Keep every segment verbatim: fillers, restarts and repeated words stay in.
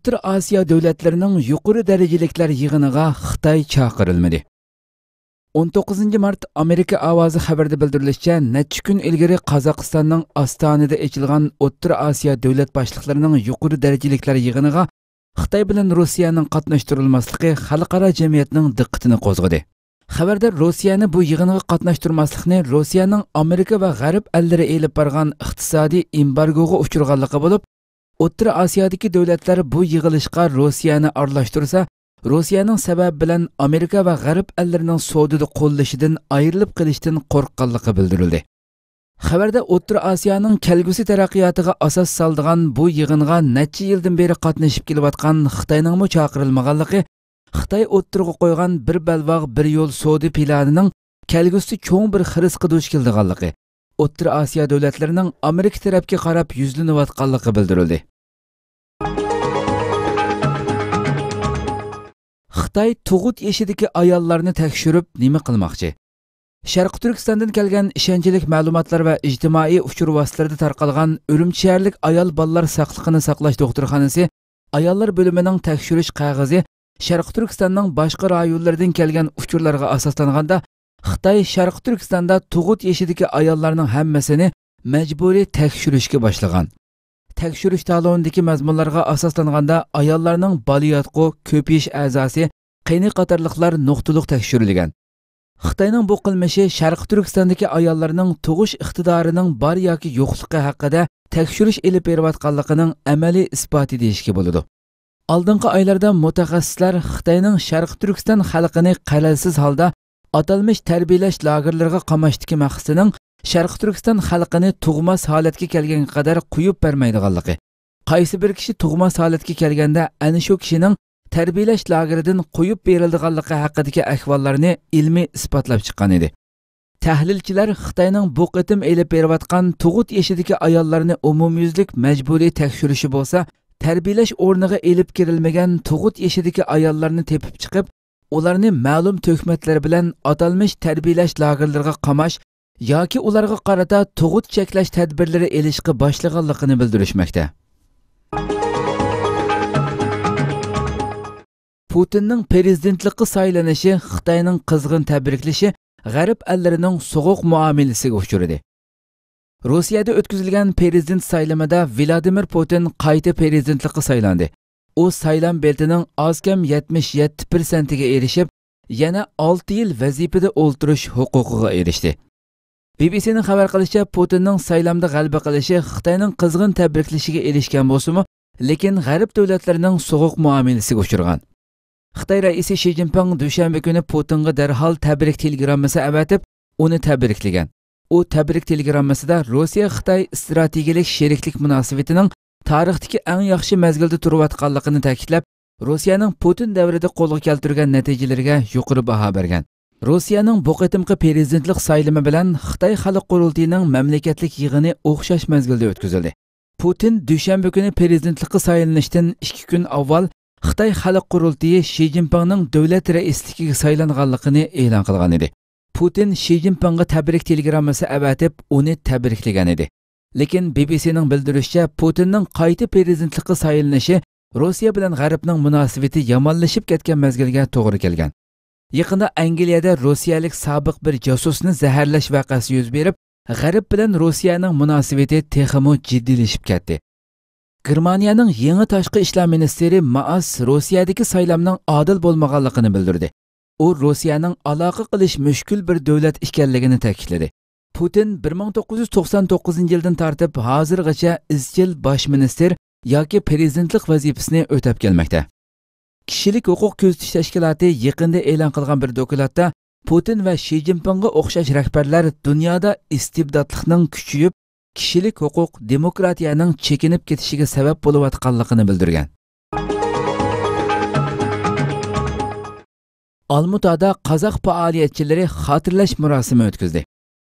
ئوتتۇرا ئاسىيا دۆلەتلىرىنىڭ يۇقىرى دەرىجىلىكلەر يىغىنىغا خىتاي چاقىرىلمىدى. ئون توققۇزىنچى مارت ئامېرىكا ئاۋازى خەۋىرىدە بىلدۈرۈلۈشىچە، نەچچە كۈن ئىلگىرى قازاقىستاننىڭ ئاستانىدا ئېچىلغان ئوتتۇرا ئاسىيا دۆلەت باشلىقلىرىنىڭ يۇقىرى دەرىجىلىكلەر يىغىنىغا خىتاي بىلەن روسىيەنىڭ قاتناشتۇرۇلماسلىقى خەلقئارا جەمئىيەتنىڭ دىققىتىنى قوزغىدى. خەۋەردە روسىيەنى بۇ يىغىنغا قاتناشتۇرماسلىقنى روسىيەنىڭ ئامېرىكا ۋە غەرب ئەللىرى ئېلىپ بارغان ئىقتىسادىي ئېمبارگوغا ئۇچرىغانلىقى بولۇپ، ئوتتۇرا ئاسىيادىكى دۆلەتلەر بۇ يىغىلىشقا روسىيەنى ئارىلاشتۇرسا، روسىيەنىڭ سەۋەبى بىلەن ئامېرىكا ۋە غەرب ئەللىرىنىڭ سودىدا قوللىشىدىن ئايرىلىپ قېلىشتىن قورققانلىقى بىلدۈرۈلدى. خەۋەردە ئوتتۇرا ئاسىيانىڭ كەلگۈسى تەرەققىياتىغا ئاساس سالىدىغان بۇ يىغىنغا نەچچە يىلدىن بېرى قاتنىشىپ كېلىۋاتقان خىتاينىڭمۇ چاقىرىلمىغانلىقى، خىتاي ئوتتۇرىغا قويغان بىر بەلباغ، بىر يول سودا پىلانىنىڭ كەلگۈسىدە چوڭ بىر خىرىسقا دۇچ كېلىدىغانلىقى، ئوتتۇرا ئاسىيا دۆلەتلىرىنىڭ ئامېرىكا تەرەپكە قاراپ يۈزلىنىۋاتقانلىقى بىلدۈرۈلدى. خىتاي تۇغۇت يېشىدىكى ئاياللارنى تەكشۈرۈپ نېمە قىلماقچى؟ شەرقىي تۈركىستاندىن كەلگەن ئىشەنچلىك مەلۇماتلار ۋە ئىجتىمائىي ئۇچۇر ۋاسىتىلىرىدە تارقالغان ئۈرۈمچى شەھەرلىك ئايال بالىلار ساقلىقىنى ساقلاش دوختۇرخانىسى ئاياللار بۆلۈمىنىڭ تەكشۈرۈش قەغىزى شەرقىي تۈركىستاننىڭ باشقا رايونلىرىدىن كەلگەن ئۇچۇرلارغا ئاساسلانغاندا، خىتاي شەرقىي تۈركىستاندا تۇغۇت يېشىدىكى ئاياللارنىڭ ھەممىسىنى مەجبۇرىي تەكشۈرۈشكە باشلىغان. تەكشۈرۈش تالونىدىكى مەزمۇنلارغا ئاساسلانغاندا، ئاياللارنىڭ بالىياتقۇ، كۆپىيىش ئەزاسى، قېنى قاتارلىقلار نۇقتىلىق تەكشۈرۈلگەن. خىتاينىڭ بۇ قىلمىشى شەرقىي تۈركىستاندىكى ئاياللارنىڭ تۇغۇش ئىقتىدارىنىڭ بار ياكى يوقلۇقى ھەققىدە تەكشۈرۈش ئېلىپ بېرىۋاتقانلىقىنىڭ ئەمەلىي ئىسپاتى دېيىشكە بولىدۇ. ئالدىنقى ئايلاردا مۇتەخەسسىسلەر خىتاينىڭ شەرقىي تۈركىستان خەلقىنى قەرەلسىز ھالدا ئاتالمىش تەربىيەلەش لاگېرلىرىغا قاماشتىكى مەقسىتىنىڭ شەرقىي تۈركىستان خەلقىنى تۇغماس ھالەتكە كەلگەنگە قەدەر قويۇپ بەرمەيدىغانلىقى، قايسى بىر كىشى تۇغماس ھالەتكە كەلگەندە ئەنە شۇ كىشىنىڭ تەربىيەلەش لاگېرىدىن قويۇپ بېرىلىدىغانلىقى ھەققىدىكى ئەھۋاللارنى ئىلمىي ئىسپاتلاپ چىققان ئىدى. تەھلىلچىلەر خىتاينىڭ بۇ قېتىم ئېلىپ بېرىۋاتقان تۇغۇت يېشىدىكى ئاياللارنى ئومۇميۈزلۈك مەجبۇرىي تەكشۈرۈشى بولسا، تەربىيەلەش ئورنىغا ئېلىپ كىرىلمىگەن تۇغۇت يېشىدىكى ئاياللارنى تېپىپ چىقىپ، ئۇلارنى مەلۇم تۆھمەتلەر بىلەن ئاتالمىش تەربىيەلەش لاگېرلىرىغا قاماش ياكى ئۇلارغا قارىتا تۇغۇت چەكلەش تەدبىرلىرى ئېلىشقا باشلىغانلىقىنى بىلدۈرۈشمەكتە. پۇتىننىڭ پىرېزىدېنتلىققا سايلىنىشى خىتاينىڭ قىزغىن تەبرىكلىشى، غەرب ئەللىرىنىڭ سوغۇق مۇئامىلىسىگە ئۇچرىدى. روسىيەدە ئۆتكۈزۈلگەن پىرېزىدېنت سايلىمىدا ۋلادىمىر پۇتىن قايتا پىرېزىدېنتلىققا سايلاندى. ئۇ سايلام بېلىتىنىڭ ئاز كەم يەتمىش يەتتە پىرسەنتىگە ئېرىشىپ، يەنە ئالتە يىل ۋەزىپىدە ئولتۇرۇش ھوقۇقىغا ئېرىشتى. بى بى سىنىڭ خەۋەر قىلىشىچە، پۇتىننىڭ سايلامدا غەلىبە قىلىشى خىتاينىڭ قىزغىن تەبرىكلىشىگە ئېرىشكەن بولسىمۇ، لېكىن غەرب دۆلەتلىرىنىڭ سوغۇق مۇئامىلىسىگە ئۇچرىغان. خىتاي رەئىسى شى جىنپىڭ دۈشەنبە كۈنى پۇتىنغا دەرھال تەبرىك تېلېگراممىسى ئەۋەتىپ، ئۇنى تەبرىكلىگەن. ئۇ تەبرىك تېلېگراممىسىدا روسىيە-خىتاي ئىستراتېگىيەلىك شېرىكلىك مۇناسىۋىتىنىڭ تارىختىكى ئەڭ ياخشى مەزگىلدە تۇرۇۋاتقانلىقىنى تەكىتلەپ، روسىيەنىڭ پۇتىن دەۋرىدە قولغا كەلتۈرگەن نەتىجىلىرىگە يۇقىرى باھا بەرگەن. روسىيەنىڭ بۇ قېتىمقى پىرېزىدېنتلىق سايلىمى بىلەن خىتاي خەلق قۇرۇلتىيىنىڭ مەملىكەتلىك يىغىنى ئوخشاش مەزگىلدە ئۆتكۈزۈلدى. پۇتىن دۈشەنبە كۈنى پىرېزىدېنتلىققا سايلىنىشتىن ئىككى كۈن ئاۋۋال خىتاي خەلق قۇرۇلتىيى شى جىنپىڭنىڭ دۆلەت رەئىسلىكىگە سايلانغانلىقىنى ئېلان قىلغان ئىدى. پۇتىن شى جىنپىڭغا تەبرىك تېلېگراممىسى ئەۋەتىپ، ئۇنى تەبرىكلىگەن ئىدى. لېكىن بى بى سىنىڭ بىلدۈرۈشىچە، پۇتىننىڭ قايتا پىرېزىدېنتلىققا سايلىنىشى روسىيە بىلەن غەربنىڭ مۇناسىۋىتى يامانلىشىپ كەتكەن مەزگىلگە توغرا كەلگەن. يېقىندا ئەنگلىيەدە روسىيەلىك سابىق بىر جاسۇسنى زەھەرلەش ۋەقەسى يۈز بېرىپ، غەرب بىلەن روسىيەنىڭ مۇناسىۋىتى تېخىمۇ جىددىيلىشىپ كەتتى. گېرمانىيەنىڭ يېڭى تاشقى ئىشلار مىنىستىرى مائاس روسىيەدىكى سايلامنىڭ ئادىل بولمىغانلىقىنى بىلدۈردى. ئۇ روسىيەنىڭ ئالاقە قىلىش مۈشكۈل بىر دۆلەت ئىكەنلىكىنى تەكىتلىدى. پۇتىن بىر مىڭ توققۇز يۈز توقسان توققۇزىنچى يىلدىن تارتىپ ھازىرغىچە ئىزچىل باش مىنىستىر ياكى پىرېزىدېنتلىق ۋەزىپىسىنى ئۆتەپ كەلمەكتە. كىشىلىك ھوقۇق كۆزىتىش تەشكىلاتى يېقىندا ئېلان قىلغان بىر دوكلاتتا، پۇتىن ۋە شى جىنپىڭغا ئوخشاش رەھبەرلەر دۇنيادا ئىستىبداتلىقنىڭ كۈچىيىپ، كىشىلىك ھوقۇق، دېموكراتىيەنىڭ چېكىنىپ كېتىشىگە سەۋەب بولۇۋاتقانلىقىنى بىلدۈرگەن. ئالمۇتادا قازاق پائالىيەتچىلىرى خاتىرىلەش مۇراسىمى ئۆتكۈزدى.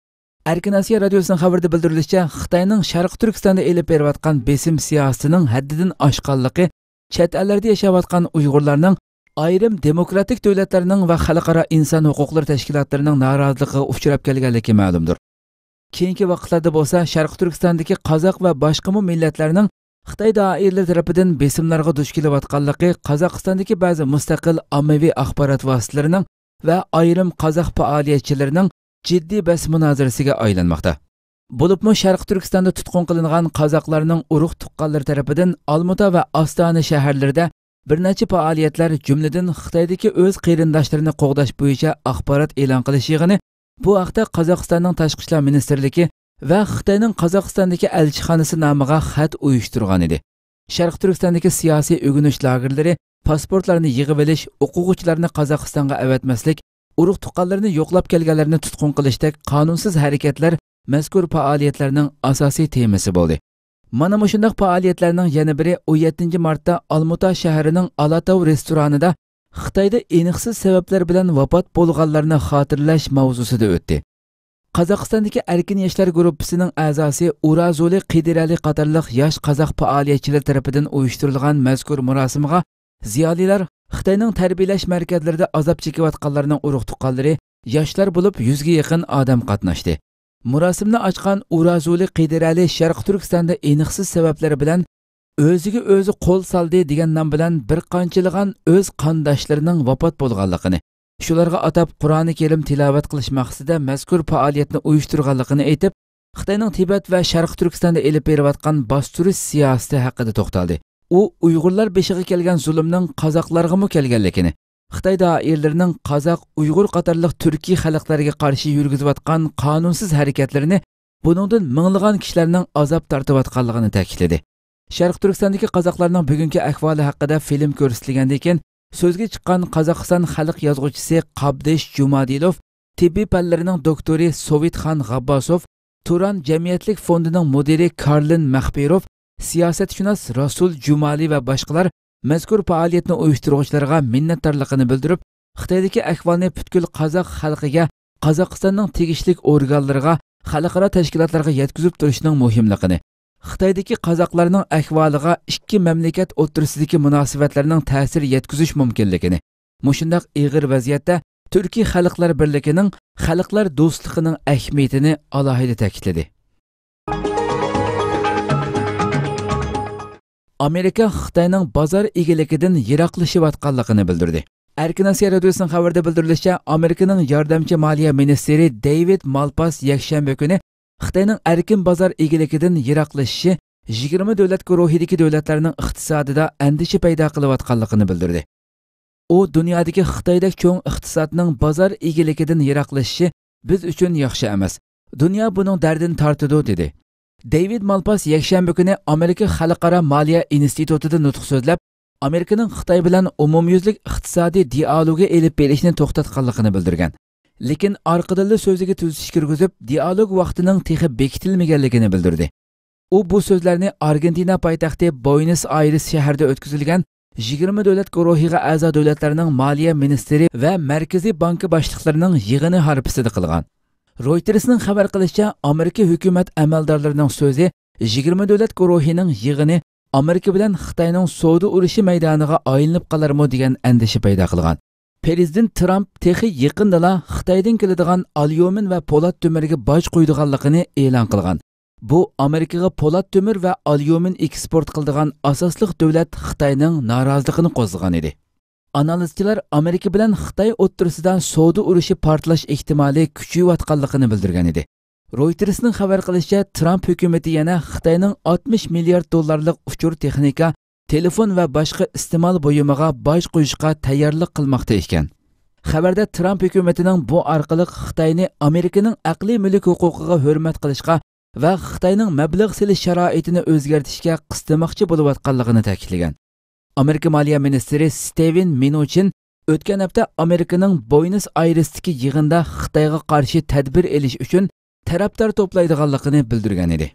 ئەركىن ئاسىيا رادىيوسىنىڭ خەۋىرىدە بىلدۈرۈلۈشىچە، خىتاينىڭ شەرقىي تۈركىستاندا ئېلىپ بېرىۋاتقان بېسىم سىياسىتىنىڭ ھەددىدىن ئاشقانلىقى، چەت ئەللەردە ياشاۋاتقان ئۇيغۇرلارنىڭ ئايرىم دېموكراتىك دۆلەتلەرنىڭ ۋە خەلقئارا ئىنسان ھوقۇقلىرى تەشكىلاتلىرىنىڭ نارازىلىقىغا ئۇچراپ كەلگەنلىكى مەلۇمدۇر. كېيىنكى ۋاقىتلاردا بولسا شەرقىي تۈركىستاندىكى قازاق ۋە باشقىمۇ مىللەتلەرنىڭ خىتاي دائىرىلىرى تەرىپىدىن بېسىملارغا دۇچ كېلىۋاتقانلىقى قازاقىستاندىكى بەزى مۇستەقىل ئاممىۋى ئاخبارات ۋاسىتىلىرىنىڭ ۋە ئايرىم قازاق پائالىيەتچىلىرىنىڭ جىددىي بەس مۇنازىرىسىگە ئايلانماقتا. بولۇپمۇ شەرقىي تۈركىستاندا تۇتقۇن قىلىنغان قازاقلارنىڭ ئۇرۇق تۇغقانلىرى تەرىپىدىن ئالمۇتا ۋە ئاستانە شەھەرلىرىدە بىر نەچچە پائالىيەتلەر، جۈملىدىن خىتايدىكى ئۆز قېرىنداشلىرىنى قوغداش بويىچە ئاخبارات ئېلان قىلىش يىغىنى، بۇ ھەقتە قازاقىستاننىڭ تاشقى ئىشلار مىنىستىرلىكى ۋە خىتاينىڭ قازاقىستاندىكى ئەلچىخانىسى نامىغا خەت ئۇيۇشتۇرغان ئىدى. شەرقىي تۈركىستاندىكى سىياسىي ئۆگىنىش لاگېرلىرى، پاسپورتلارنى يىغىۋېلىش، ئوقۇغۇچىلارنى قازاقىستانغا ئەۋەتمەسلىك، ئۇرۇق تۇغقانلىرىنى يوقلاپ كەلگەنلەرنى تۇتقۇن قىلىشتەك قانۇنسىز ھەرىكەتلەر مەزكۇر پائالىيەتلەرنىڭ ئاساسىي تېمىسى بولدى. مانا مۇشۇنداق پائالىيەتلەرنىڭ يەنە بىرى ئون يەتتىنچى مارتتا ئالمۇتا شەھىرىنىڭ ئالاتاۋ رېستورانىدا خىتايدا ئېنىقسىز سەۋەبلەر بىلەن ۋاپات بولغانلارنى خاتىرىلەش ماۋزۇسىدا ئۆتتى. قازاقىستاندىكى ئەركىن ياشلار گۇرۇپپىسىنىڭ ئەزاسى ئۇرازۇلى قىدىرەلى قاتارلىق ياش قازاق پائالىيەتچىلىرى تەرىپىدىن ئۇيۇشتۇرۇلغان مەزكۇر مۇراسىمغا زىيالىيلار، خىتاينىڭ تەربىيەلەش مەركەزلىرىدە ئازاب چېكىۋاتقانلارنىڭ ئۇرۇق-تۇغقانلىرى، ياشلار بولۇپ يۈزگە يېقىن ئادەم قاتناشتى. مۇراسىمنى ئاچقان ئۇرازۇلى قىدىرەلى شەرقىي تۈركىستاندا ئېنىقسىز سەۋەبلەر بىلەن ئۆزىگە ئۆزى قول سالدى دېگەن نام بىلەن بىر قانچىلىغان ئۆز قانداشلىرىنىڭ ۋاپات بولغانلىقىنى، شۇلارغا ئاتاپ قۇرئانى كەرىم تىلاۋەت قىلىش مەقسىتىدە مەزكۇر پائالىيەتنى ئۇيۇشتۇرغانلىقىنى ئېيتىپ، خىتاينىڭ تىبەت ۋە شەرقىي تۈركىستاندا ئېلىپ بېرىۋاتقان باستۇرۇش سىياسىتى ھەققىدە توختالدى. ئۇ ئۇيغۇرلار بېشىغا كەلگەن زۇلۇمنىڭ قازاقلارغىمۇ كەلگەنلىكىنى، خىتاي دائىرىلىرىنىڭ قازاق، ئۇيغۇر قاتارلىق تۈركىي خەلقلەرگە قارشى يۈرگۈزۈۋاتقان قانۇنسىز ھەرىكەتلىرىنى، بۇنىڭدىن مىڭلىغان كىشىلەرنىڭ ئازاب تارتىۋاتقانلىقىنى تەكىتلىدى. شەرقىي تۈركىستاندىكى قازاقلارنىڭ بۈگۈنكى ئەھۋالى ھەققىدە فىلىم كۆرسىتىلگەندىن كېيىن، سۆزگە چىققان قازاقىستان خەلق يازغۇچىسى قابدىش جۇمادىلوف، تېببىي پەنلىرىنىڭ دوكتورى سوۋېتخان غابباسوف، تۇران جەمئىيەتلىك فوندىنىڭ مۇدىرى كارلىن مەخپىروف، سىياسەتشۇناس راسۇل جۇمالى ۋە باشقىلار مەزكۇر پائالىيەتنى ئۇيۇشتۇرغۇچىلارغا مىننەتدارلىقىنى بىلدۈرۈپ، خىتايدىكى ئەھۋالنى پۈتكۈل قازاق خەلقىگە، قازاقىستاننىڭ تېگىشلىك ئورگانلىرىغا، خەلقئارا تەشكىلاتلارغا يەتكۈزۈپ تۇرۇشنىڭ مۇھىملىقىنى، خىتايدىكى قازاقلارنىڭ ئەھۋالىغا ئىككى مەملىكەت ئوتتۇرىسىدىكى مۇناسىۋەتلەرنىڭ تەسىر يەتكۈزۈش مۇمكىنلىكىنى، مۇشۇنداق ئېغىر ۋەزىيەتتە تۈركىي خەلقلەر بىرلىكىنىڭ خەلقلەر دوستلۇقىنىڭ ئەھمىيىتىنى ئالاھىدە تەكىتلىدى. ئامېرىكا خىتاينىڭ بازار ئىگىلىكىدىن يىراقلىشىۋاتقانلىقىنى بىلدۈردى. ئەركىن ئاسىيا رادىيوسىنىڭ خەۋىرىدە بىلدۈرۈلۈشىچە، ئامېرىكىنىڭ ياردەمچى مالىيە مىنىستىرى دېيۋىد مالپاس يەكشەنبە كۈنى خىتاينىڭ ئەركىن بازار ئىگىلىكىدىن يىراقلىشىشى يىگىرمە دۆلەت گۇرۇھىدىكى دۆلەتلەرنىڭ ئىقتىسادىدا ئەندىشە پەيدا قىلىۋاتقانلىقىنى بىلدۈردى. ئۇ دۇنيادىكى خىتايدەك چوڭ ئىقتىسادنىڭ بازار ئىگىلىكىدىن يىراقلىشىشى بىز ئۈچۈن ياخشى ئەمەس. دۇنيا بۇنىڭ دەردىنى تارتىدۇ، دېدى. دېيۋىد مالپاس يەكشەنبە كۈنى ئامېرىكا خەلقئارا مالىيە ئىنستىتۇتىدا نۇتۇق سۆزلەپ، ئامېرىكىنىڭ خىتاي بىلەن ئومۇميۈزلۈك ئىقتىسادىي دىئالوگى ئېلىپ بېرىشنى توختاتقانلىقىنى بىلدۈرگەن. لېكىن ئارقىدىنلا سۆزىگە تۈزىتىش كىرگۈزۈپ، دىئالوگ ۋاقتىنىڭ تېخى بېكىتىلمىگەنلىكىنى بىلدۈردى. ئۇ بۇ سۆزلەرنى ئارگېنتىنا پايتەختى بوينس ئايرېس شەھىرىدە ئۆتكۈزۈلگەن يىگىرمە دۆلەت گۇرۇھىغا ئەزا دۆلەتلەرنىڭ مالىيە مىنىستىرى ۋە مەركىزىي بانكا باشلىقلىرىنىڭ يىغىنى ھارپىسىدا قىلغان. رويتېرسنىڭ خەۋەر قىلىشىچە، ئامېرىكا ھۆكۈمەت ئەمەلدارلىرىنىڭ سۆزى يىگىرمە دۆلەت گۇرۇھىنىڭ يىغىنى ئامېرىكا بىلەن خىتاينىڭ سودا ئۇرۇشى مەيدانىغا ئايلىنىپ قالارمۇ دېگەن ئەندىشە پەيدا قىلغان. پىرېزىدېنت ترامپ تېخى يېقىندىلا خىتايدىن كېلىدىغان ئاليۇمىن ۋە پولات تۆمۈرگە باج قويىدىغانلىقىنى ئېلان قىلغان. بۇ ئامېرىكىغا پولات تۆمۈر ۋە ئاليۇمىن ئېكسپورت قىلىدىغان ئاساسلىق دۆلەت خىتاينىڭ نارازىلىقىنى قوزغىغان ئىدى. ئانالىزچىلار ئامېرىكا بىلەن خىتاي ئوتتۇرىسىدا سودا ئۇرۇشى پارتلاش ئېھتىمالى كۈچىيىۋاتقانلىقىنى بىلدۈرگەن ئىدى. رويتېرسنىڭ خەۋەر قىلىشىچە، ترامپ ھۆكۈمىتى يەنە خىتاينىڭ ئاتمىش مىليارد دوللارلىق ئۇچۇر تېخنىكا، تېلېفون ۋە باشقا ئىستېمال بۇيۇمىغا باج قويۇشقا تەييارلىق قىلماقتا ئىكەن. خەۋەردە ترامپ ھۆكۈمىتىنىڭ بۇ ئارقىلىق خىتاينى ئامېرىكىنىڭ ئەقلىي مۈلۈك ھوقۇقىغا ھۆرمەت قىلىشقا ۋە خىتاينىڭ مەبلەغ سېلىش شارائىتىنى ئۆزگەرتىشكە قىستىماقچى بولۇۋاتقانلىقىنى تەكىتلىگەن. ئامېرىكا مالىيە مىنىستىرى ستېۋېن مىنۇچىن ئۆتكەن ھەپتە ئامېرىكىنىڭ بوينس ئايرېستىكى يىغىندا خىتايغا قارشى تەدبىر ئېلىش ئۈچۈن تەرەپدار توپلايدىغانلىقىنى بىلدۈرگەن ئىدى.